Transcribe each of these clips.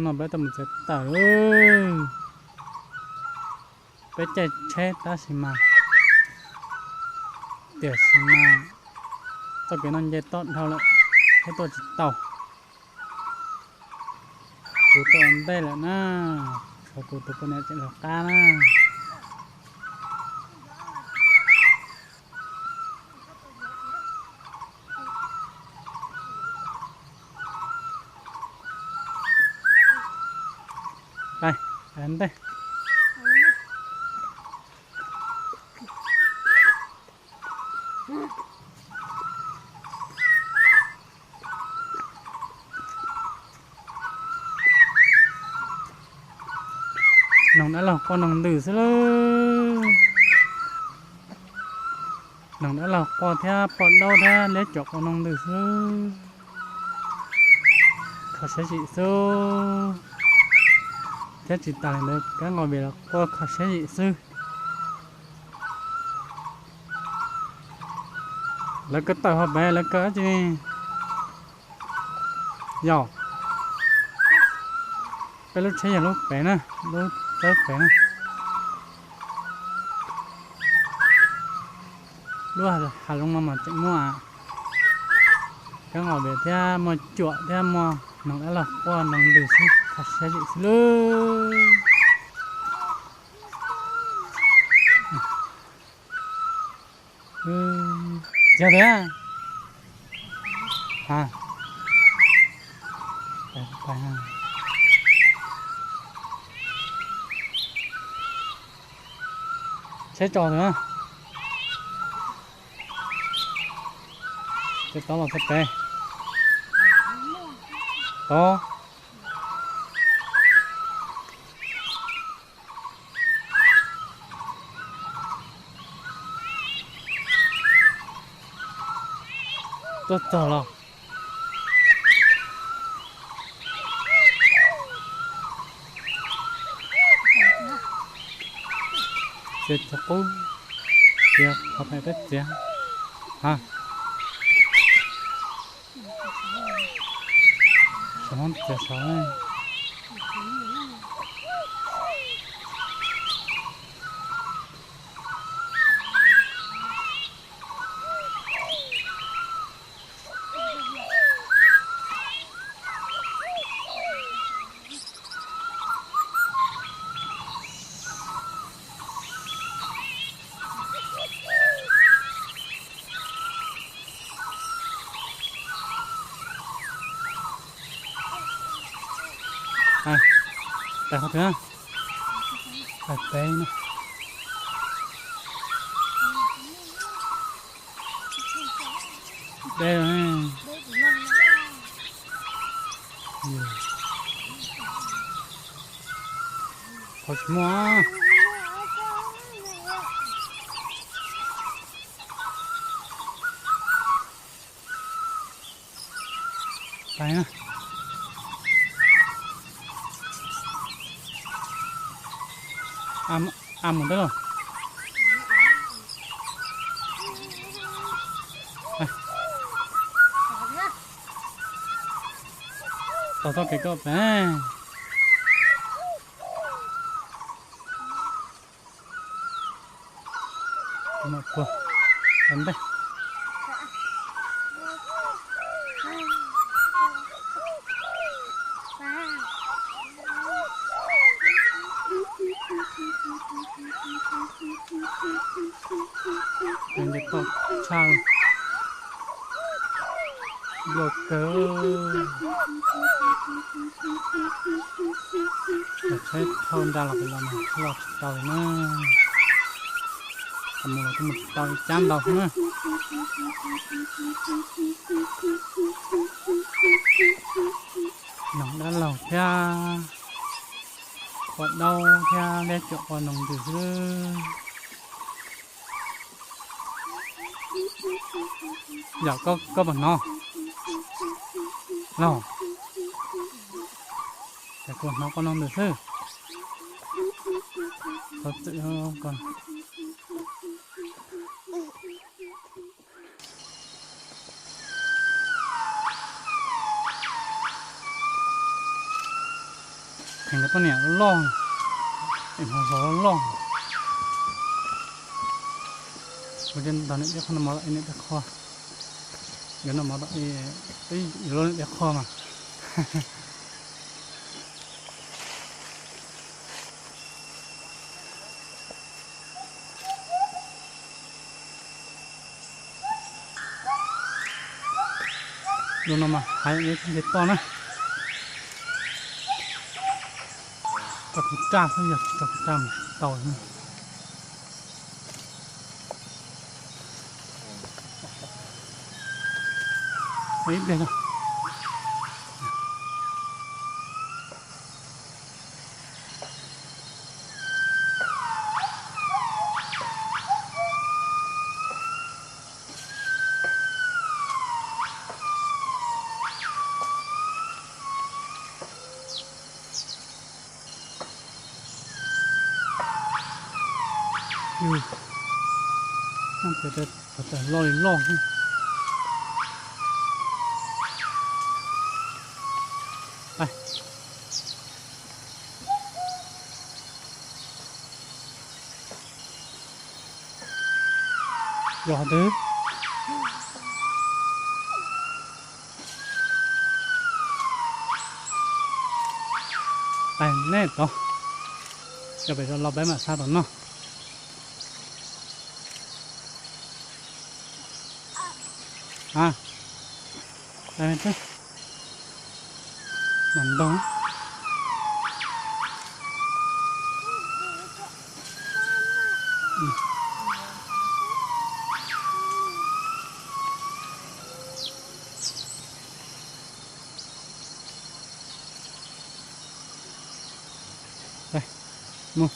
No peb tuaj mus txiav taws lawm. Peb caij tsheb tab sis mas, tiam sis mas txoj kev no nce toj dhau lawm, thiab tuaj tsis tau. Kuv tuaj ua ntej lawm na, tshuav kuv tus poj niam tseem laug qab na. Noog dab laug quaj noog ntws xwb lawm. Noog dab laug quaj thiab poj daub thiab liab cuam quaj noog ntws xwb. Kho siab zim xwb. Thiab tsis tas li ntawd, kab nqos vim los quaj kho siab zim xwb. Lawv koj tawm hauv pem lawv kawm dab tsi? Yog peb lub tsheb yog lub pem na, lub txawb pem na. Lub hav zoov no mas tseem muaj kab nqos vim thiab muaj cuam thiab muaj noog dab laug quaj noog ntws xwb, kho siab zim xwb lawm. Txiav tus, tsheb tso tus, txiav tod los txiav pem, tod. Tuaj txog los. Txiav cov qub, txiav qhov pem peb txiav. Ha, saum no txiav saud. Tais qhov twg? Tais pem no. Deb. Qhov tsis muaj. Tais na. A mus dab laug. Tau txoj kev koj pem. Ntej. Nce toj tshaj dua kawg. Cov tsheb thauj nra los pem los mas los tsis tau li na. Qhov mus los kuj mus tsis tau li cab ntau xwb na. Noog dab laug thiab poj daub thiab liab cuam quaj noog ntws xwb. Yog koj, koj puas hnov los? Ces kuv hnov quaj noog ntws xwb. Thov txim ko. Heev li poj niam loj, es hmo zos loj. Kuv ntog niam dej qhov no mov tom niam dej qhov, yuav noj mov tom, peb yuav luaj niam dej qhov mas. Lub no mas hais ib txhij toj na. Tso kuv raj xwb, yog tsis tso kuv raj mas tsis tau. Ib pliag no. Yus, no pem tawm loj li loj xwb. Yog qhov twg? Tais nej tod, cov pem los peb mam sab tom noj. A, tais me tub, mam ntog. Mus.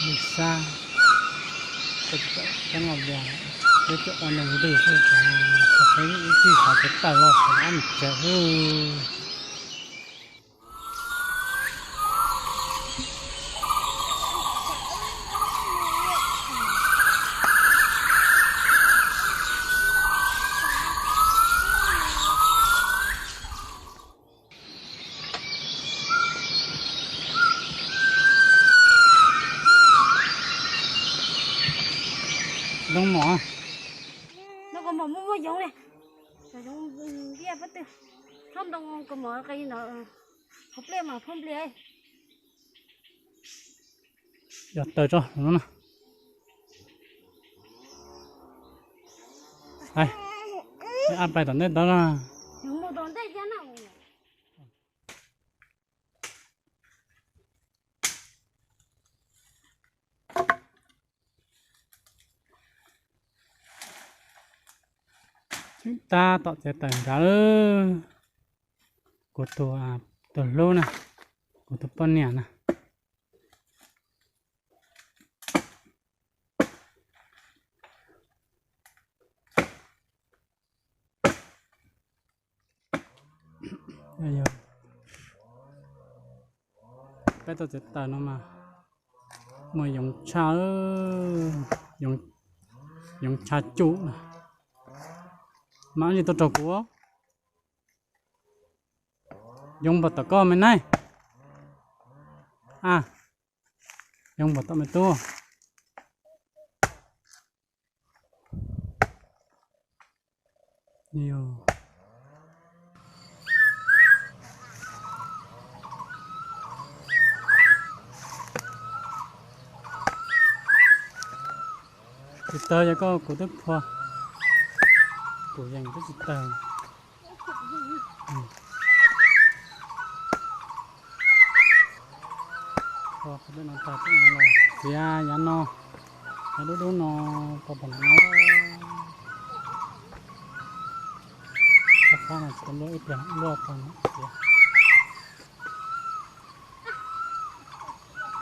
Lub sab, peb cov los vias, peb cov ua neeg ntws xwb, peb ib txhij xav tsis tawm los xav mus tsev xwb. Zoo mom. No kos mom muaj muaj yoov ne. Yoov ntiaj pob tw. Txhob ntoo kos mom qe no. Qhov pliaj mas phooj pliaj. Yog taws tso no. Ab pais tom ntej tod na. Tseem tab tom txiav taws nrad lawm. Kuv tus, tus hlub na, kuv tus poj niam na. Peb tau txiav taws no mas muaj yoov tshaj, yoov tshaj cum na. Mas li tuaj raug kuv, yoov npaum tom koj me neej. A, yoov npaum tom me tub. Tsis tawg, yog koj kuv twb phua, kuv yees twb tsis tawg. Phua qhov dej no tag, txiav yav no, yav dub dub no, pov pom no. Qhov qab no tsis tau luaj, ib pliag luaj tau no txiav.